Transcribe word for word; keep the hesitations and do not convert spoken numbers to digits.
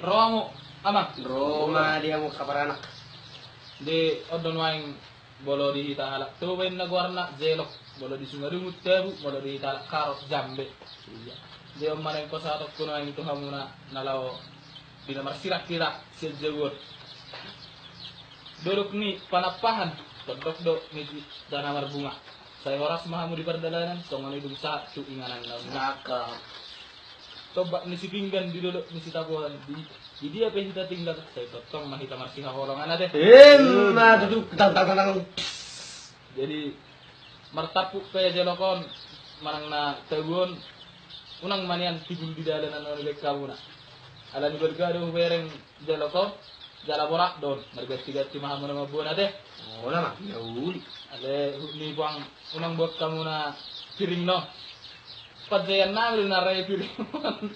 Ro hamu, amang. Ro ma di hamu, kaparanak. Di on do nuaeng, molo di hita halak Toba inna goarna jelok, molo di Simalungun tabu, molo di hita halak Karo jambe. Iya. Di on ma nuaeng pasahatonku nuaeng tu hamuna na laho di na marsirang hita sian jabu on. Dolok ni Panampahan, tondok do ni Tana Marbunga. Sai horas ma hamu di pardalanan, songon i dung sahat tu inganan na unang. Cakep. Tombak ni Sipinggan di dolok ni Sitapohan, di, di dia pe hita tinggal, sai tongtong ma hita marsihaholongan ate. Ima tutu, tang, tang, tang, tang. Jadi, martampuk pe jelok on, manang na tabu on, unang ma nian timbul di dalan annon dibaen hamuna. Alani balga do hubereng jelok on, jala borat do on, marganti-ganti ma hamu na mamboan ate. Olo ma, na uli. Ale, huhut ni puang, unang boan hamuna piring on. Panjaian nami do na rai piring on.